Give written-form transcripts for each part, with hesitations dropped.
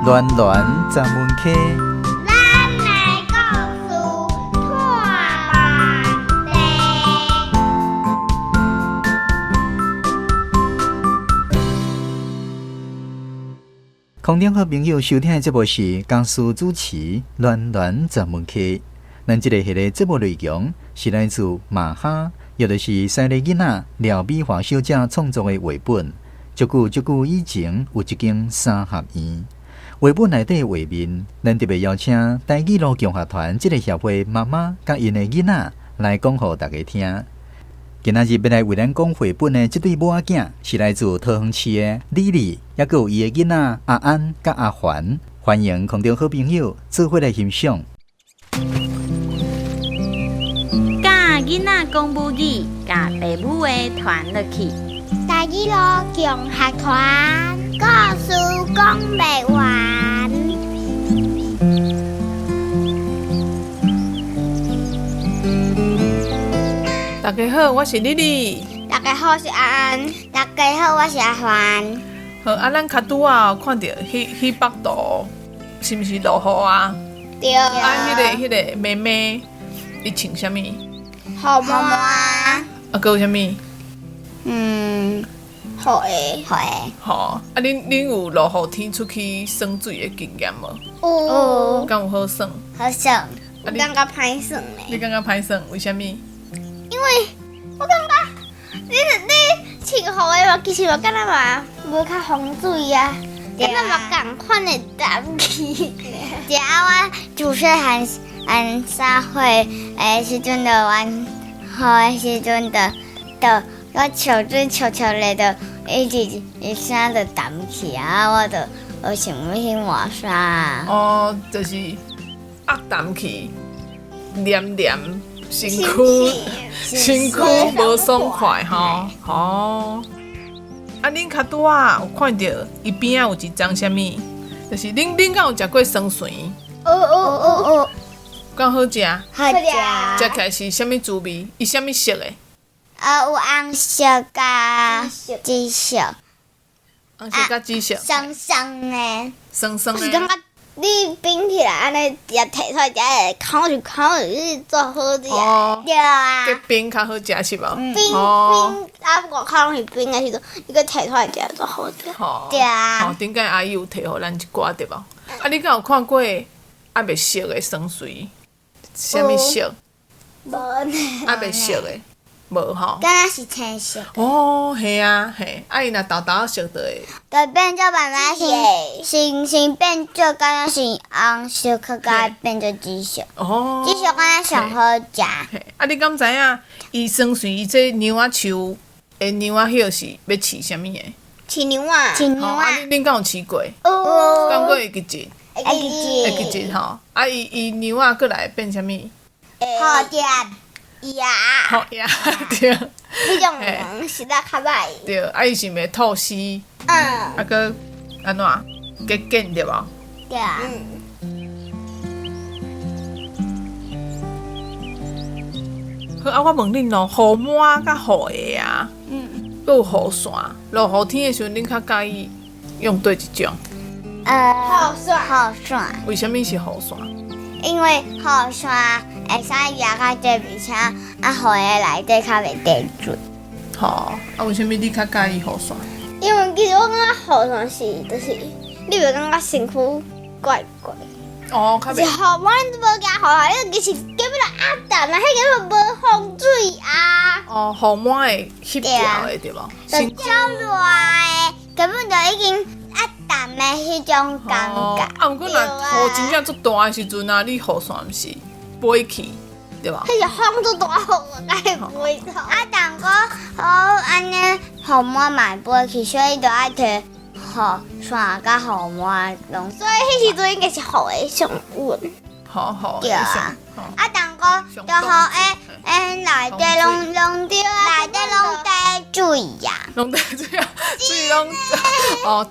暖暖十门溪。咱的故事拖慢地。空中好朋友收听的节目是江苏主持暖暖十门溪。咱这个系列节目内容是来自马哈，也就是西丽囡仔廖美华小姐创作的绘本。足久足久以前，有一间三合院。绘本内底画面，咱特别邀请台语路共学团这个协会妈妈佮𪜶的囡仔来讲予大家听。今仔日欲来为咱讲绘本的这对母仔囝，是来自桃园市的李丽，犹阁有伊的囡仔阿安佮阿环。欢迎空中好朋友做伙来欣赏。教囡仔讲母语，共爸母的传落去。台语路共学团，故事讲袂完。大家好，我是丽丽。大家好，我是阿安。大家好，我是阿环。好，啊，咱较拄仔看著彼彼幅图，是毋是落雨啊？对。啊，彼个妹妹，伊穿啥物？雨帽。啊，阁有啥物？雨鞋。雨鞋。吼，啊，恁有落雨天出去耍水的经验无？有。敢有好耍？好耍。我感觉歹耍呢。你感觉歹耍？为啥物？因为我感觉你穿雨鞋嘛，其实嘛敢若嘛无较防水啊，敢若嘛仝款的澹去。对啊，我自细汉三岁的时阵就玩雨的时阵就就我笑水笑笑咧，就一直伊衫就澹去啊，我就我想欲去换衫。哦，就是压澹去，黏黏身躯，身躯无爽快吼。哦，啊，恁较拄仔有看著伊边仔有一张啥物？就是恁敢有食过酸蕈？有有有有。敢好食？好食。食起来是啥物滋味？伊啥物色的？有红色佮紫色。红色佮紫色。酸酸的。酸酸的。是感觉你冰起来按呢，直接提出来食，会口一口是足好食。哦。对啊。结冰较好食是无？冰冰啊，外口拢是冰的时阵，你阁提出来食足好食。对啊。吼，顶摆阿姨有提予咱一寡对无？啊，你敢有看过犹未熟的酸蕈？啥物色？无呢。犹未熟的。无吼，敢若是青色。哦，嘿啊，嘿，啊伊若沓沓仔熟就会。就变做慢慢先先先变做敢若是红色，阁甲变做紫色。哦。紫色敢若上好食。嘿，啊你敢知影？伊酸蕈伊这杨仔树的杨仔叶是欲饲啥物的？饲牛仔。饲牛仔。啊，恁敢有饲过？有。敢阁会记得？会记得。会记得吼，啊伊伊杨仔阁来变啥物？好食。鸭，好鸭，对。彼种人实在较歹。对，啊，伊是毋会吐丝？嗯。啊，阁按怎？结茧对无？对啊。好，啊，我问恁哦，雨帽佮雨鞋啊，阁有雨伞，落雨天的时阵，恁较佮意用佗一种？雨伞。雨伞。为啥物是雨伞？因为雨伞会使遮较济，而且啊雨鞋内底较袂滴水。吼，啊为啥物你较佮意雨伞？因为其实我感觉雨伞是，就是你袂感觉身躯怪怪。哦，较袂。是雨帽你无惊雨啊？你其实根本就压澹啊，彼根本无防水啊。哦，雨帽会翕掉的对无？就足热的，根本就已经。压澹的彼种感觉。啊，毋过若雨真正足大的时阵啊，你雨伞毋是飞去，对无？彼是风足大雨，才会飞走。啊，但阁好按呢，雨帽嘛会飞去，所以就爱提雨伞佮雨帽拢。所以彼时阵应该是雨鞋上稳。好好。对啊。啊，但阁就雨鞋，欸，内底拢拢内底拢滴水呀。拢滴水啊，水拢哦。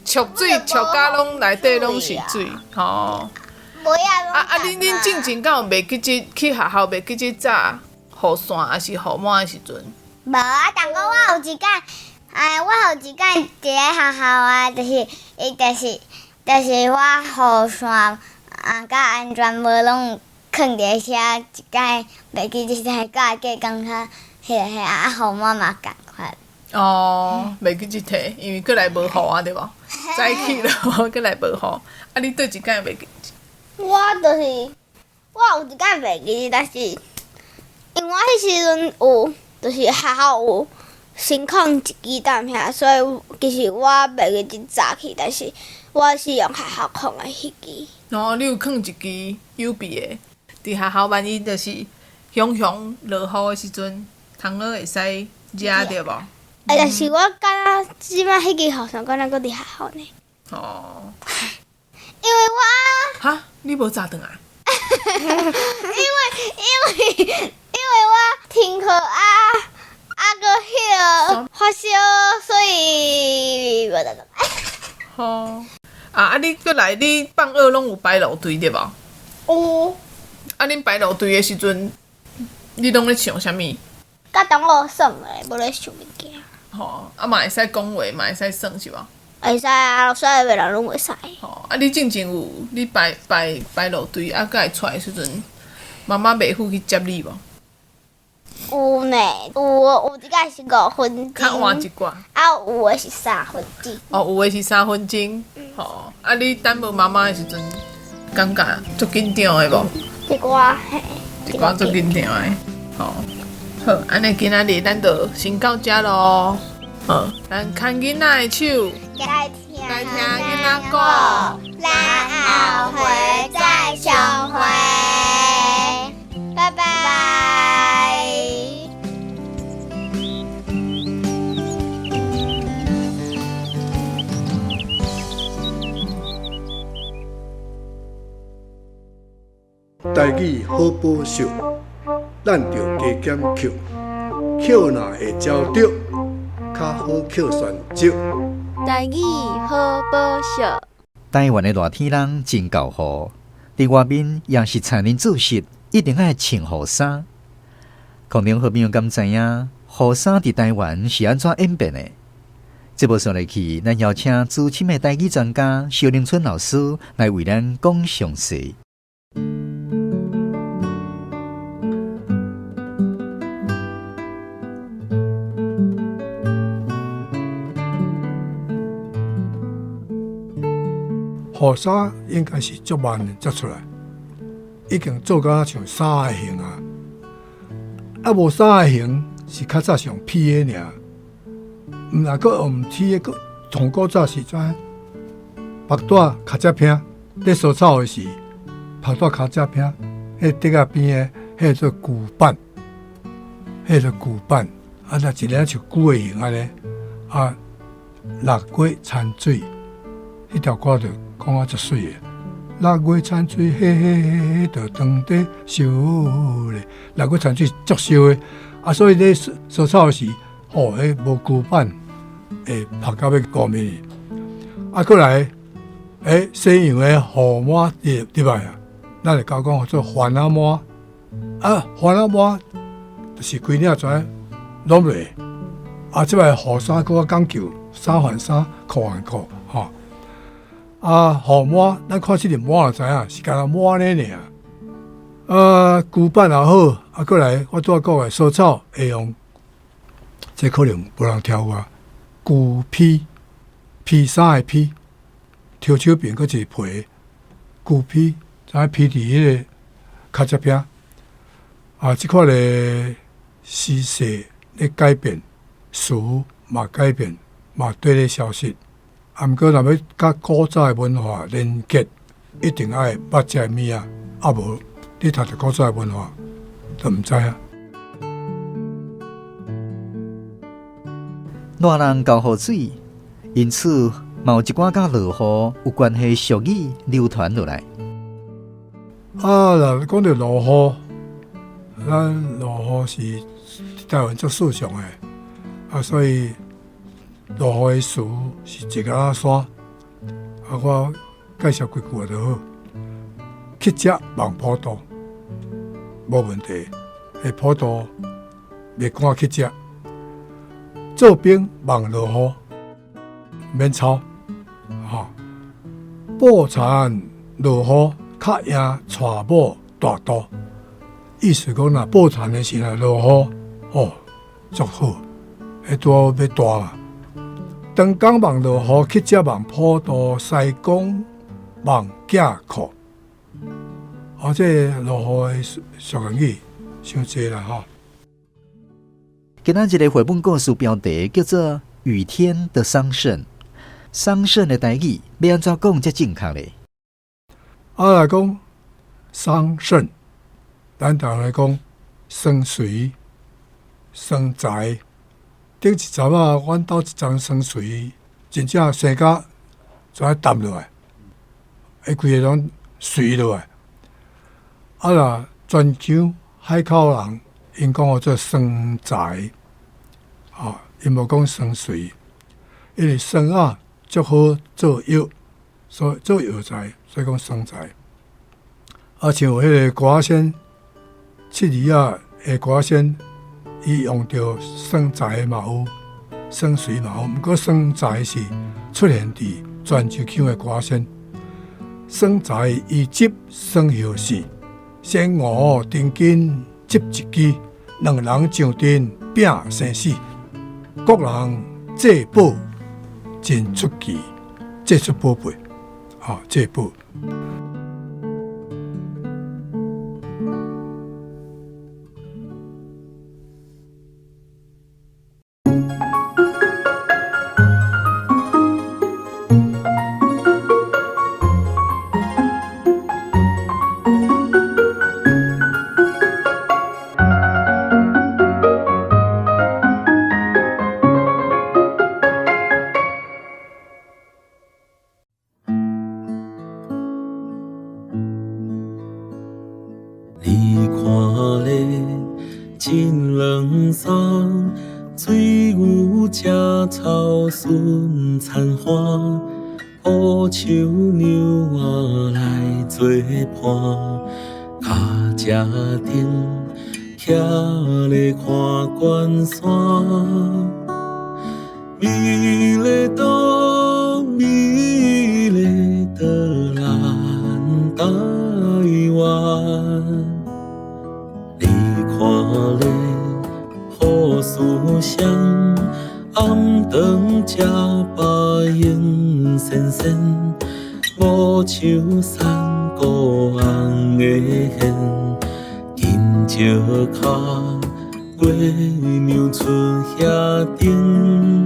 濁水濁甲拢内底拢是水，吼。啊啊！恁进前敢有袂记得去学校袂记得扎雨伞抑是雨帽的时阵？无啊，但讲我有一摆，哎，我有一摆伫咧学校啊，就是伊就是就是我雨伞啊，佮安全帽拢有囥佇遐，一摆袂记一提，佮阿姐感觉彼个彼啊，雨帽嘛仝款。哦，袂记一提，因为阁来无雨啊，对无？早起了，阁来无雨。啊，你佗一摆袂记？我就是我有一摆袂记，但是因为我彼时阵有，就是学校有先囥一支踮遐，所以其实我袂记得早起，但是我是用学校囥的彼支。哦，你有囥一支有备的，伫学校万一就是雄雄落雨的时阵，通好会使遮对无？欸，但是我敢若这摆彼支雨伞敢若阁伫学校呢。哦。因为我。哈？你无扎转来？因为因为因为我停课啊啊，阁彼个发烧，所以无扎转来。吼。啊啊！你阁来，你放学拢有排路队对无？有。啊，恁排路队的时阵，你拢咧唱啥物？佮同学耍的，无咧想物件。吼，啊嘛会使讲话，嘛会使耍是无？会使啊，所有的人拢会使。吼，啊你进前有你排排排路队啊，阁会出来的时阵，妈妈袂赴去接你无？有呢，有有一摆是五分钟，较晚一寡。啊，有的是三分钟。哦，有的是三分钟。吼，啊你等无妈妈的时阵，感觉足紧张的无？一寡嘿。一寡足紧张的，吼。好，按呢今仔日咱就先到遮咯。好，咱牵囡仔的手，来听来听囡仔讲，咱后回再相会，拜拜。台语好宝惜，咱著加减捡，捡若会招著，较好捡旋石。台语好宝惜。台湾的热天人真厚雨，伫外面也是菜恁做事，一定爱穿雨衫。空中好朋友敢知影雨衫伫台湾是按怎演变的？节目煞落去，咱邀请资深的台语专家萧玲春老师来为咱讲详细。雨衫应该是足慢的才出来，已经做甲像衫的形啊。啊，无衫的形是较早上披的尔，毋若阁用披的，阁从古早时阵，缚带尻脊骿咧扫草的时，缚带尻脊骿，彼竹仔边的，彼做龟板，彼做龟板，啊，若一个像龟的形按呢，啊，六月田水，彼条歌就讲啊足媠的。六月田水，嘿嘿嘿嘿，就当地收咧。六月田水足烧的，啊，所以咧扫草时，吼，彼无龟板会曝到欲糊面去。啊，阁来，西洋的雨帽入入来啊，咱会讲讲做番仔帽。啊，番仔帽就是规领全拢落。啊，这摆雨衫阁较讲究，衫换衫，裤换裤，吼。啊，雨帽，咱看这个帽就知影，是干焦帽呢尔。啊，龟板也好，啊，阁来，我拄仔讲的扫草会用，这可能无人听有啊。龟披，披衫的披，提手边阁一个皮，龟披，知影披伫彼个尻脊骿。啊，这款的时势咧改变，词嘛改变，嘛缀咧消失。啊，毋过若欲佮古早的文化连结，一定爱捌这个物仔，啊无你读著古早的文化，就毋知影。热人厚雨水，因此嘛有一寡佮落雨有关系俗语流传落来。啊，若讲著落雨，咱落雨是台湾足时尚的，啊，所以落雨的词是一个仔山。啊，我介绍几句话就好。乞食望普渡，无问题。彼普渡袂赶乞食。做兵望落雨，免操，吼。報田落雨，較贏娶某大肚。意思講若報田的時陣落雨，哦，足好，彼拄好欲大嘛。長江望落雨，乞食望普渡，西貢望寄庫。哦，這個落雨的俗語傷濟啦吼。今仔日個繪本故事標題叫做《雨天的桑葚》。桑葚的台語欲按怎講才正確咧？啊，來講桑葚，咱台灣來講桑葚、桑臍。頂一陣仔，阮兜一叢桑葚，真正生甲全澹落來，伊規个攏垂落來。啊若泉州海口人，𪜶講號做桑臍，啊，𪜶無講桑葚，因為桑仔足好做藥，所以做藥材，所以講桑臍。啊，像彼個歌仔仙，七兒仔的歌仔仙，伊用著桑臍嘛有，桑葚嘛有，毋過桑臍是出現佇泉州腔的歌仔仙。桑臍伊執桑葉線，仙娥丁金執一支，兩人上陣拼生死，各人借寶真出奇，借出寶貝，啊，借寶。你看咧，真软松，水牛食草顺田花，乌树娘仔来做伴，跤车顶徛咧看关山，美丽岛，美丽的咱台湾。你看咧，好思想，暗顿食饱用仙仙，无树山孤红的线，紧石跤，月娘出遐顶。